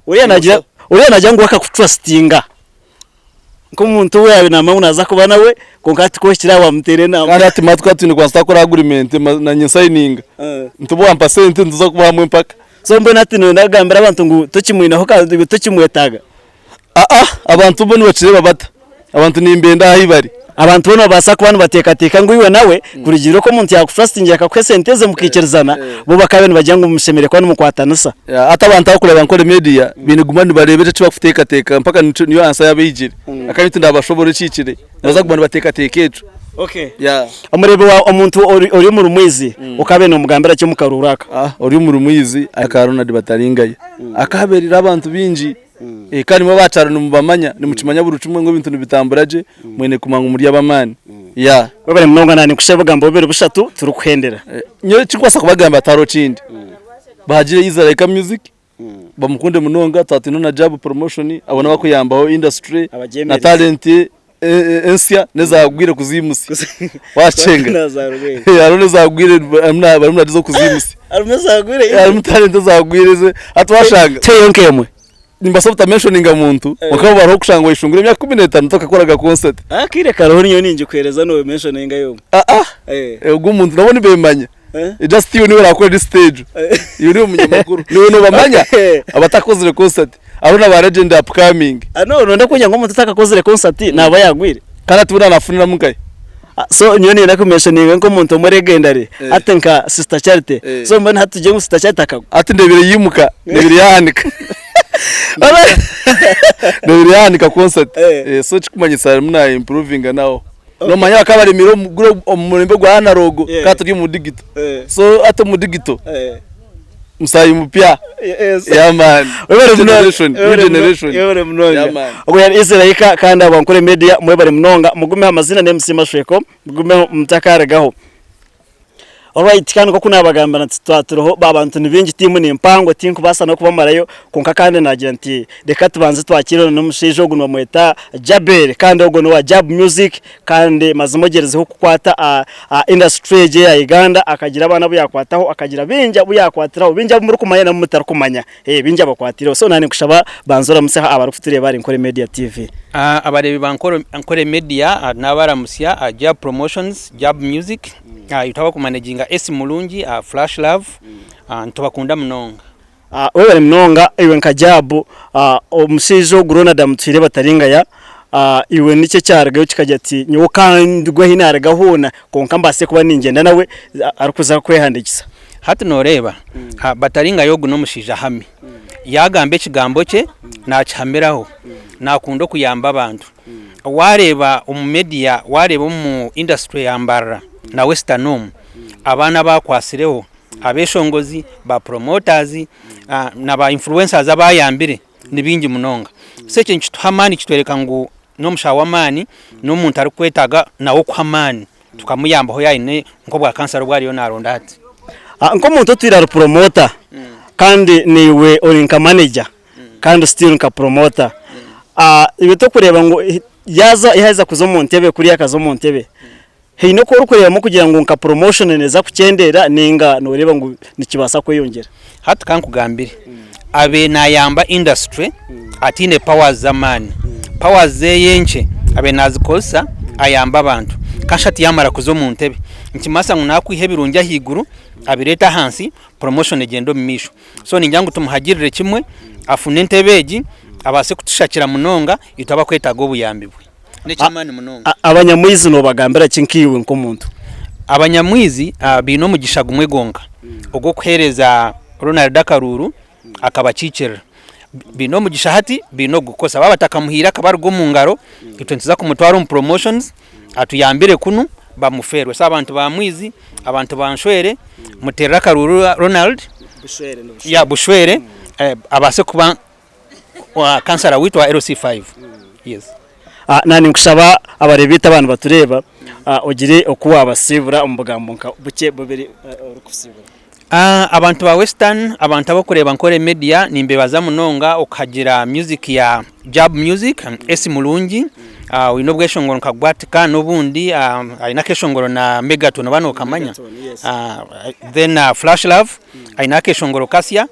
Oriya naagira oriya naagira ngu we akakutrustinga nk'omuntu ou yaabaire naamanya ngu naaza kuba nawe kwonka hati ku ohikire aha waamuteera enaama. Kandi hati manya tukaba twine kubanza twakora agreement nanye nsayininga nti obu wampa sente nituza kuba hamwe mpaka. So mbwenu hati nooyenda kugambira abantu ngu tokimwineho kandi tokimwetaaga? Aa abantu bo nibakireeba bata? Abantu nimbenda ahu bari. Abantu bo nibabaasa kuba nibateekateeka ngu iwe nawe kurugiirira oku omuntu yaakutrustingira akakuha esente ze mukaikirizana, bo bakaba nibagira ngu mushemereire kuba nimukwatanisa. Hati abantu abarikureeba Nkore Media baine kuguma nibareeba ekyo eki barikuteekateeka mpaka niyo ansa yaabo ehikire. Akaba tindabashoboorora ekihikire, nibaza kuguma nibateekateeka ekyo. Omureebi wa omuntu ori ori omuri mwizi okabe nomugambira ki omu karuuru aka? Ori omuri mwizi aka Ronald Bataringaya akahaberire abantu baingi. Kandi imwe aba kyaro nimubamanya, nimukimanya buri kimwe ngu ebintu nibitambura gye, mwine kumanya ngu muri ab'amaani. Yeah. Webare munonga naanye ninkushaba ebigambo bibiri bishatu turikuhendera. Nyowe ekinkubaasa kubagambira tihariho kindi. Bahagire Israel Music, bamukunde munonga, twaba twine na Jabu Promotion, abo n'abakuyambaho industry na talent ensya n'ezaagwire kuziimutsya. Waakyenga? Hariho n'ezaagwire barimu nibagyezaho kuziimutsya. Harimu talent ezaagwire hati waashanga. Teyo nk'emwe. Nimbaasa obutamentioninga muntu kwonka bo bariho kushanga wayeshongora emyaka 15 takakoraga concert. Akaire kariho nyowe ningikuheereza nomentioningayo omwe. Aa, ogwo omuntu nabo nibemanya. Just iwe niwe orakora stage. Iwe niwe munyamakuru. Niwe nobamanya abatakozire concert. Hariho na ba legend upcoming. Ah, no nonda kugira ngu omuntu otakakozire concert naba yagwire. Kandi ati buriya nafuniramu nkahi? Ah, so nyowe niinyenda kumentioninga nk'omuntu omwe legendary hati nka Sister Charity. So mbwenu hati tugire ngu Sister Charity akagwa. Hati ndebire yimuka, ndebire yahanika. Ndebire yahanika concert. So ekikumanyisa arimu na improvinga nawe. Nomanya bakaba baremire omu murembe gwa analogue kandi turi omu digital. So hati omu digital musaayi mupya. Yeah man. Webale munonga. Generation, new generation. Webale munonga. Yeah man. Ogwo yari Israel kandi aba Nkore Media mwebale munonga mugumeho amazina ni MC Mashweko mugumeho mutakaregaho. Alright kandi nk'oku naabagambira nti twaba turiho ba bantu ni baingi tiimu ni mpango tinkubaasa n'okubamarayo kwonka kandi naagira nti reka tubanze twakire n'omushaija ogu nibamweta Jabel kandi ogwo n'owa Jab Music kandi mazima ogyerizeho kukwata aha industry egi eya Uganda akagira abaana abu yaakwataho akagira baingi abu yaakwatiraho baingi abu murikumanya n'abu mutarikumanya baingi abakwatireho so naanye ninkushaba banza oramutsye abarikutureeba ahari Nkore Media TV. Abareebi ba Nkore Media naabaramutsya Jab Promotions, Jab Music, itwe abakumanaginga Esy Mulungi, Flash Love, nitubakunda munonga. Webare munonga iwe nka Jab, omushaija ogu Ronald Amutuhaire Bataringaya, iwe niki ekyarugayo kikagira kiti nyowe kandigwe ahi naruga hoona kwonka mbaase kuba ningyenda nawe arikuza kwehandiikisa? Hati nooreeba, Bataringaya ogu n'omushaija ahami. Yaagamba ekigambo kye, naakihamiraho. Naakunda okuyamba abantu. Waareeba omu media, waareeba omu industry ya Mbarara na Western omu, abaana abu akwatsireho, abeeshongozi, ba promoters na ba influencers abu ayambire ni baingi munonga. So ekyo nikituha amaani kitworeka ngu n'omushaho w'amaani, n'omuntu arikwetaaga nawe okuha amaani tukamuyambaho yaaba aine nk'obwa kansara obu ariyo naaronda hati. Nk'omuntu otwire ari promoter kandi naiwe ori nka manager kandi still nka promoter, iwe torikureeba ngu yaaza yaaheza kuza omu ntebe kuriya akaza omu ntebe, haine oku orikureebamu kugira ngu nka promotion neeza kukyendeera ninga nooreeba ngu nikibaasa kweyongyera? Hati kankugambire, abaire nayamba industry ataine powers z'amaani, powers zeye nkye abaire nazikozesa ayamba abantu kandi hati yamara kuza omu ntebe nikimanyisa ngu nakwiha ebirungi ahaiguru abireete ahansi promotion egyende omu maisho. So ningira ngu tumuhagirire kimwe afune entebe egi abaase kutushakira munonga itwe abakwetaaga obuyambi bwe. N'eky'amaani munonga. Abanyamwizi noobagambira ki nkaiwe nk'omuntu? Abanyamwizi baine omugisha gumwe gwonka ogw'okuheereza Ronald akaruuru akabakiikirira. Baine omugisha hati baine okugukozesa. Baaba batakamuhaire akabaruga omu ngaro, itwe nituza kumutwara omu promotions atuyambire kunu bamufeerwe. So abantu ba Mwizi, abantu ba Nshwere muteerere akaruuru Ronald ya Bushwere abaase kuba kansara waitu wa LC5. Yes. Na ninkushaba abareebi baitu aba nibatureeba ogire oku waabasiibura omu bugambo nka bukye bubiri orikusiibura. Abantu ba Western, abantu abarikureeba Nkore Media nimbebaza munonga okuhagira music ya Jab Music, Esy Mulungi oine obweshongoro nka Gwatika n'obundi aine akeshongoro na Megaton oba nokamanya, then Flash Love aine akeshongoro kasya.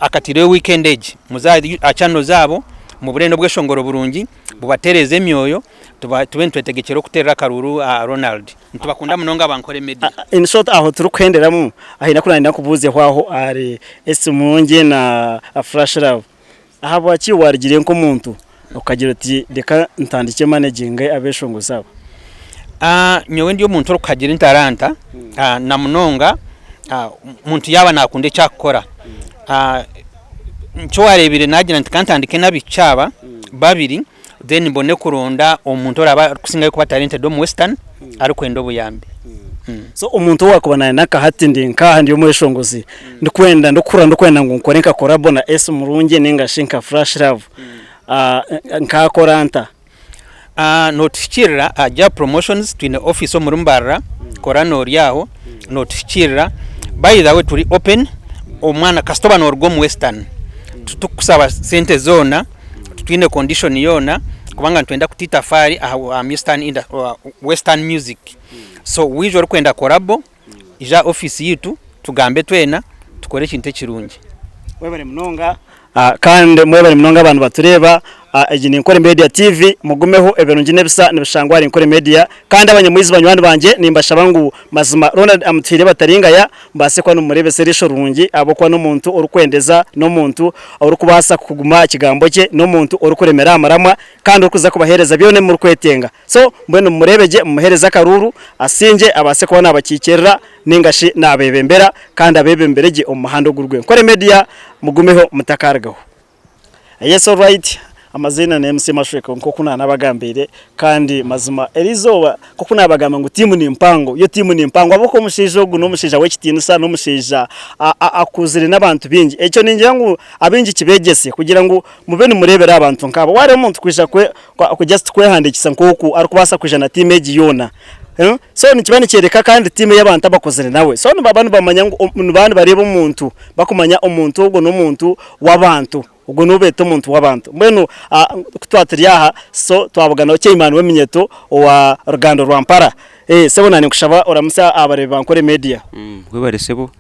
Akataireho weekend egi muze aha channel zaabo mubure n'obweshongoro burungi bubatereeze emyoyo tube nitwetegekyera okuteerera akaruuru Ronald. Nitubakunda munonga aba Nkore Media. In short aho turikuhenderamu haine aku nayenda nkubuuzeho aho ahari Esimu ngye na Flash Love. Ahabwaki warugire nk'omuntu okagira oti reka ntandikye managinge abeshongozi aba? Nyowe ndi omuntu orikuhagira entaranta na munonga omuntu yaaba naakunda eki arikukora. Nikyo waareebire naagira nti ka ntandike n'abaishiki aba babiri then mbone kuronda omuntu oraabe arikusingayo kuba talented omu western arikwenda obuyambi. So omuntu owaakuba naayenda nka hati ndi nk'aha ndi omweshongozi ndikwenda ndikuhurira ndikwenda ngu nkore nka collabo na Esy Murungi ninga shi nka Flash Love nkaakora nta? Nootuhikiirira aha Jab Promotions, twine ofiisi omuri Mbarara, kora noori aho, nootuhikiirira. By the way turi open, omwana kasita oba nooruga omu Western, titukukushaba sente zoona, titwine condition yoona kubanga nitwenda kuta itafaari aha Western music. So waija orikwenda collabo, ija aha ofiisi yaitu tugambe twena tukore ekintu ekirungi. Mwebare munonga kandi mwebare munonga abantu batureeba. Egi ni Nkore Media TV, mugumeho ebirungi n'ebisa nibishangwa ahari Nkore Media. Kandi abanyamwizi banywani bangye nimbashaba ngu mazima Ronald Amutuhaire Bataringaya mubaase kuba nimumureebesa eriisho rirungi ahabw'okuba n'omuntu orikwendeza, n'omuntu orikubaasa kuguma aha kigambo kye, n'omuntu orikuremera aha muramwa kandi orikuza kubaheereza byona ebi murikwetenga. So mbwenu mumureebe gye, mumuheereze akaruuru asingye abaase kuba naabakiikirira nainga shi naabeebembera kandi abeebembere gye omu muhanda oguri gwe. Nkore Media, mugumeho mutakarugaho. Yes alright amaziina ni MC Mashweko nk'oku nanabagambiire kandi mazima erizooba nk'oku nabagamba ngu tiimu ni mpango yo tiimu ni mpango ahabw'okuba omushaija ogu n'omushaija w'ekitiinisa n'omushaija akuzire n'abantu baingi ekyo ningira ngu abaingi kibeegyese kugira ngu mube nimureebera aha bantu nk'aba wareeba omuntu kwija just kwehandiikisa nk'oku arikubaasa kwija na tiimu egi yoona so nikiba nikyoreka kandi tiimu ey'abantu abakuzire nawe so nibaba nibamanya ngu nibaba nibareeba omuntu bakumanya omuntu ogwo n'omuntu w'abantu ogwo niwe beeta omuntu w'abantu mbwenu ku twaba turi aha so twabuganaho chairman w'eminyeeto owa Rugando Rwampara sebo naanye ninkushaba oramutsye abareebi ba Nkore Media. Webare sebo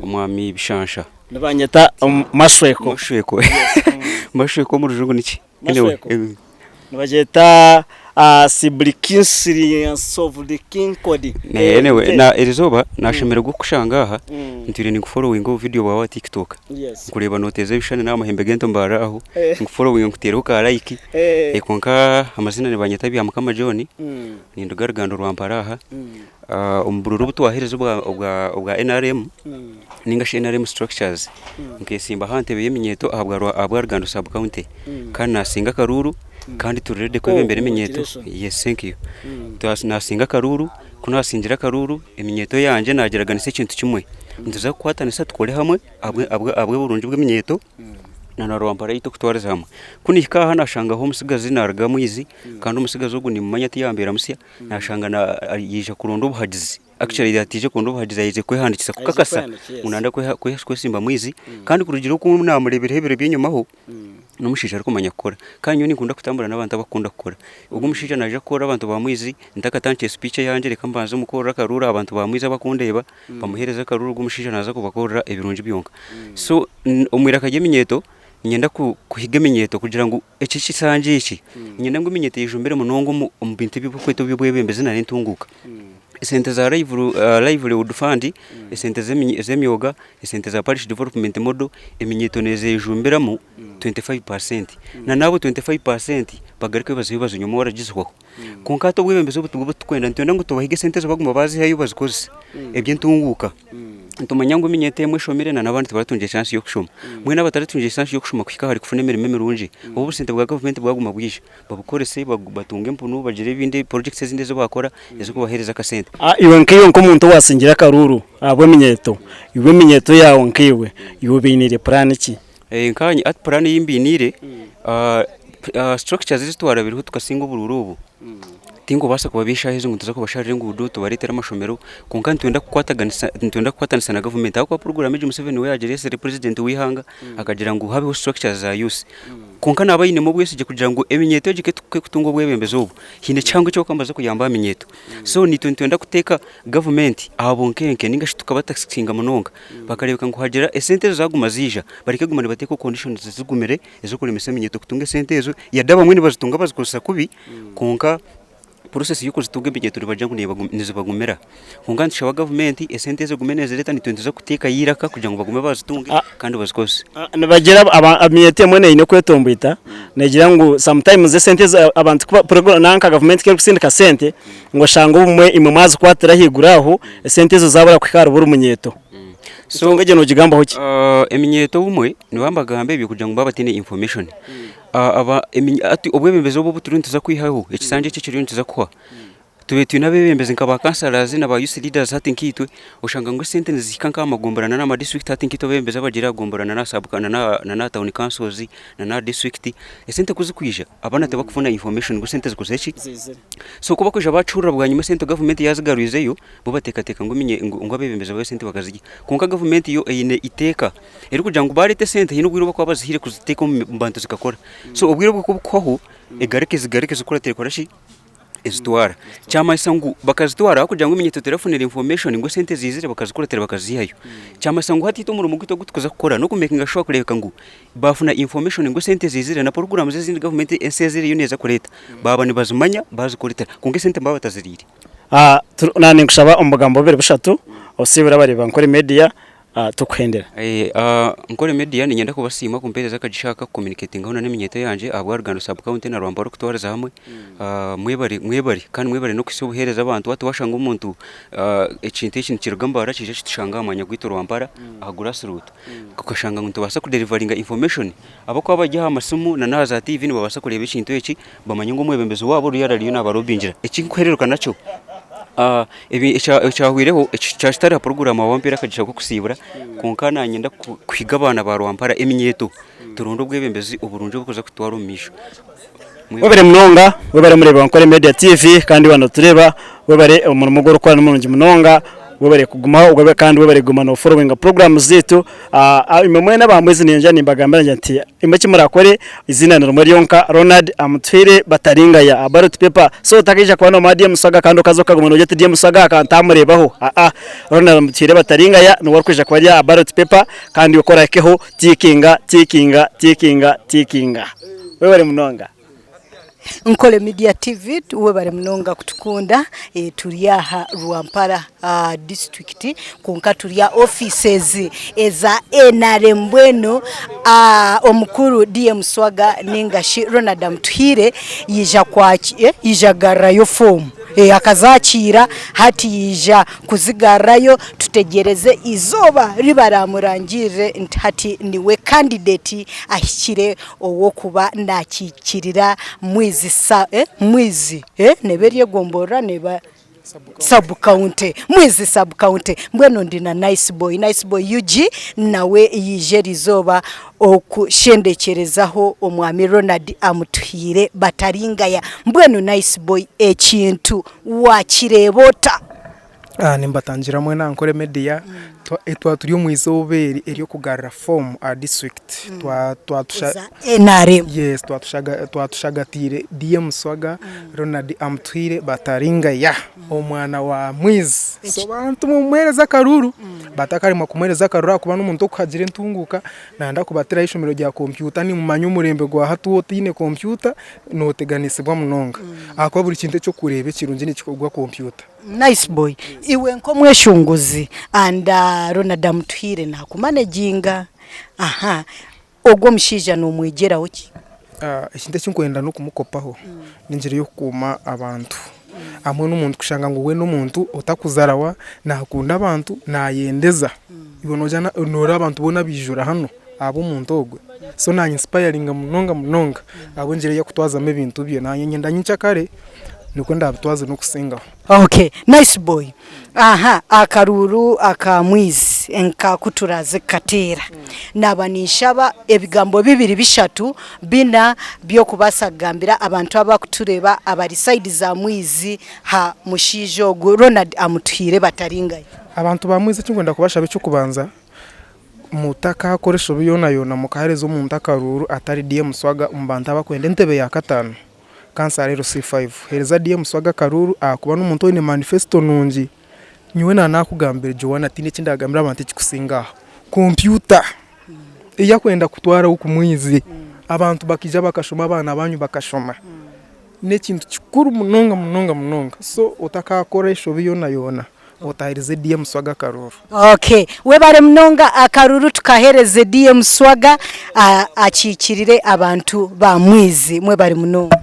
omwami Bishansha. Nibanyeta Mashweko. Mashweko. Mashweko omu rujungu niki? Anyway, Mashweko. Nibagyeta Siblikinsiliansovlikinkodi. Eh, anyway, na erizooba nashemererwa kukushanga aha ntwire ninkufollowinga obu video bwawe aha TikTok. Yes. Nkureeba noteeza ebishushani n'amahembe g'entombara aho. Eh. Nkufollowinga nkuteereho ka like. Eh. Eh, kwonka amazina nibanyeta Byamukama John. Ninduga Rugando Rwampara aha. Ah, omu bururu obu twaheereza obwa obwa obwa NRM ninga shi NRM structures nkesimba aha ntebe y'eminyeeto ahabwa Rwa- ahabwa Rugando sub county kandi nasinga akaruuru kandi turi ready kwebembera Oh, eminyeeto congratulations. yes thank you Twas- nasinga akaruuru ku nasingire akaruuru eminyeeto yangye nagiraganisa ekintu kimwe nituza kukwatanisa tukore hamwe ahabwe ahabwe ahabw'oburungi bw'eminyeeto na na Rwampara yaitu okutwariza hamwe ku nihika aha nashangaho omutsigazi naruga Mwizi kandi omutsigazi ogu nimumanya tiyambeera musya Nashanga yaija kuronda obuhagizi actually yatiija kuronda obuhagizi yaija kwehandikisa kukakasa ngu nayenda kwesimba mwizi kandi kurugiirira oku namureebireho ebiro eby'enyimaho n'omushaija arikumanya kukora kandi nyowe ninkunda kutambura n'abantu abakukunda kukora ogu omushaija naija kukora abantu ba mwizi ntakatandikire speech eyangye reka mbanze mukorere akaruuru abantu ba mwizi abakundeeba bamuheereze akaruuru ogu omushaija naaza kubakorera ebirungi byonka so omu iraka ry'eminyeeto Niinyenda kuhiga eminyeeto kugira ngu eki ekisanja eki, niinyenda ngu eminyeeto eyejumbire munonga omu bintu ebi barikweta eby'obwebembezi n'entunguuka. Esente za Livelihood Fund, esente z'emyoga, esente za Parish Development Model, eminyeeto neezejumbiramu 25 percent. Na n'abo 25 percent bagaruke bazihe bazinywe oragizihwaho. Kwonka hati obwebembezi obu tibwo obu turikwenda, nitwenda ngu tubahige esente ezo baguma bazihayo bazikozese eby'entunguuka. Nitumanya ngu eminyeeto emwe eshomire na n'abandi tibaratungire chance y'okushoma. Mbwenu abataratungire chance y'okushoma kuhika ahari kufuna emirimo emirungi, obu obusente bwa gavumenti bwaguma bwija, babukorese batunge empunu bagire ebindi projects ezindi ezi baakora ezirikubaheereza akasente. Iwe nkaiwe nk'omuntu owasingire akaruuru ahabw'eminyeeto, iwe eminyeeto yaawe nkaiwe, iwe obainiire puraani ki? Nkaanye hati puraani ei mbainiire, structures ezi twarabireho tukasinga oburuuru obu, Tinkubaasa kubabiishaho ezo ngu nituza kubasharira enguudo tubareetere amashomero kwonka nitwenda kukwataganisa nitwenda kukwatanisa na gavumenti ahabw'okuba puroguraamu egi Museveni we yaagireetsire purezidenti w'eihanga akagira ngu habeho structures za youth. Kwonka naaba ainemu obwesigye kugira ngu eminyeeto egi ku ekutunga obwebembezi obu, haine ekihango eki barikuba kuyamba aha minyeeto. So naitwe nitwenda kuteeka gavumenti aha bunkenke nainga shi tukabatakisinga munonga bakareebeka ngu hagira esente ezo zaaguma ziija bareke kuguma nibateekaho conditions zigumire ez'okuremesa eminyeeto kutunga esente ezo yade abamwe nibazitunga bazikozesa kubi kwonka process y'okuzitunga eminyeeto nibagira ngu nizibagumira. Kwonka nitushaba gavumenti esente ezo egume nezireeta naitwe nituza kuteekayo eiraka kugira ngu bagume bazitunge kandi bazikozese. Nibagira eminyeeto emwe eine kwetomboita negira ngu sometimes esente ezi abantu nanka gavumenti ku erikusindika sente ngu oshange obumwe imwe mwazikwatira ahaiguru aho esente ezo zabura kuhika ahari buri munyeeto. Enshonga egyo nogigambaho ki? Eminyeeto obumwe nibaba nibagamba ebyo kugira ngu baaba bataine information. Hati obwebembezi obu obuturiyo nituza kwihaho, ekisanja eki ekiriyo nikiza kuhwa, tubaire twine abebembezi nka ba councillors na ba youth leaders hati nkaitwe, oshanga ngu esente nizihika nk'aha magombora na n'aha ma district hati nkaitwe abebembezi abagiire aha gombora na n'aha town councils na n'aha district, esente ku zirikwija abaana tibakufuna information ngu esente zikozire ki? So ku barikwija bakihurira bwanyima esente gavumenti yazigarwizeyo, bo bateekateeka ngu ngu abebembezi babo esente bakazirya. Kwonka gavumenti yo eine eiteeka erikugira ngu baareeta esente haine obwire obu barikuba bazihaire kuziteeka omu bantu zikakora. So obwire obwo ku bukuhwaho, egaruke zigaruke zikuratire kukora ki? Ezitwara. Kyamanyisa ngu bakazitwara ahabw'okugira ngu eminyeeto terafunire information ngu esente ziizire bakazikuratira bakaziihayo. Kyamanyisa ngu hati itwe omurimo gwaitu ogu turikuza kukora n'okumekinga shuwa kureebeka ngu baafuna information ngu esente ziizire na programmes ezindi gavumenti ensi ezi eriyo neeza kureeta baaba nibazimanya baazikuratira kwonka esente nibaba bataziriire. Naaba ninkushaba omu bugambo bubiri bushatu osiibure abareebi ba Nkore Media tukuhendera. Nkore Media niinyenda kubasiima kumpeereza akagisha aka kucommunicatingaho n'eminyeeto yangye ahabwa Rugando Sub County na Rwampara okutwariza hamwe. Mwebare mwebare kandi mwebare n'okuhitsya obuheereza abantu hati waashanga omuntu ekintu eki nikiruga Mbarara kiija kitushanga aha mwanya gwaitu Rwampara aha grass root okashanga ngu nitubaasa kuderivaringa information abarikuba bari aha masimu na n'aha za TV nibabaasa kureeba ekintu eki bamanye ngu omwebembezi waabo oriyo ariyo naabarobingira. Ekinkuhereruka nakyo, ekyahweireho kyaba kitari aha puroguraamu aho wampeera akagisha k'okusiibura, kwonka naanye kuhiga abaana ba Rwampara eminyeeto turonde obwebembezi oburungi oburikuza kututwara omu maisho. Webare munonga, webare mureebi wa Nkore Media TV kandi waaba notureeba webare omurimo ogu orikukora nimurungi munonga, webare kugumaho kandi webare kuguma no forowinga puroguraamu zaitu. Imwe mwena abambwezi niinyija nimbagambira ngira nti imwe eki murakore eiziina ni rimwe ryonka Ronald Amutuhaire Bataringaya aha ballot paper so otakaija kuba nomuha DM Swaga kandi okaza okaguma nogira oti DM Swaga aka ntamureebaho aa Ronald Amutuhaire Bataringaya niwe arikwija kuba ari aha ballot paper kandi iwe ku orahikeho tiikinga tiikinga tiikinga tiikinga webare munonga. Nkore Media TV webare munonga kutukunda turi aha Rwampara district kwonka turi aha offices eza NRM mbwenu omukuru DM Swaga ningashi Ronald Amutuhaire yaija kugarurayo foomu akazakiira hati yaija kuzigarurayo tutegyereze eizooba ribaramurangirire nti hati niwe candidate ahikire ow'okuba naakiikirira Mwizi sa eh Mwizi eh neeba eri egomborora neeba sub county Mwizi sub county mbwenu ndi na Nice Boy, Nice Boy UG nawe yaija eriizooba okushendekyerezaho omwami Ronald Amutuhaire Bataringaya mbwenu Nice Boy ekintu waakireeba ota? Nimbatangira mwena Ankole Media, twaba turi omu izooba eri ery'okugarura foomu aha disiturikiti, Eza NRM. Yes, twaba tushagatiire DM Swaga, Ronald Amutuhaire Bataringaya, omwana wa Mwizi. So bantu mumuheereze akaruuru, batakaremwa kumuheereza akaruuru ahakuba n'omuntu orikuhagira entunguuka, nayenda kubatiraho eishomero rya kompyuta, nimumanya omurembe gwa hati waaba otaine kompyuta nooteganisibwa munonga ahakuba buri kintu eki orikureeba ekirungi nikikorwa kompyuta. Nice boy iwe nk'omweshongozi and Ronald Amutuhaire nakumanaginga aha ogwo omushaija nomwegyeraho ki? Ekintu eki nkwenda n'okumukopaho n'engyeri y'okukuuma abantu. Hamwe n'omuntu kushanga ngu we n'omuntu otakuzarawa, nakunda abantu, nayendeza. Iwe nogira noreeba abantu boona baijura hanu ahabw'omuntu ogwe. So nanyinsipayaringa munonga munonga ahabw'engyeri ei arikutwazamu ebintu bye. Nanye niinyenda nyenkyakare nikwo ndabitwaze n'okusingaho. Okay nice boy aha akaruuru aka mwizi nka kuturaze kukateera naba ninshaba ebigambo bibiri bishatu bina by'okubaasa kugambira abantu abakutureeba abari side za mwizi ha mushaija ogu Ronald Amutuhaire Bataringaya. Abantu ba mwizi ekinkwenda kubashaba eky'okubanza mutakakora eshobi yoona yoona mukahereza omuntu akaruuru atari DM Swaga omu bantu abakwenda entebe ya kataano. Kansara LC5, Hereza DM Swaga akaruuru ahakuba n'omuntu oine manifesto nungi. Nyowe naaba naakugambire Joanna tihaine eki ndaagambira abantu ekikusinga aha. Kompyuta ei akwenda kutwaraho kumwizi, abantu bakaija bakashoma abaana baanyu bakashoma. N'ekintu kikuru munonga munonga munonga. So otakaakora eshobi yoona yoona otaheerize DM Swaga akaruuru. Okay, webare munonga akaruru tukahereze DM Swaga akiikirire abantu ba Mwizi. Mwebare munonga.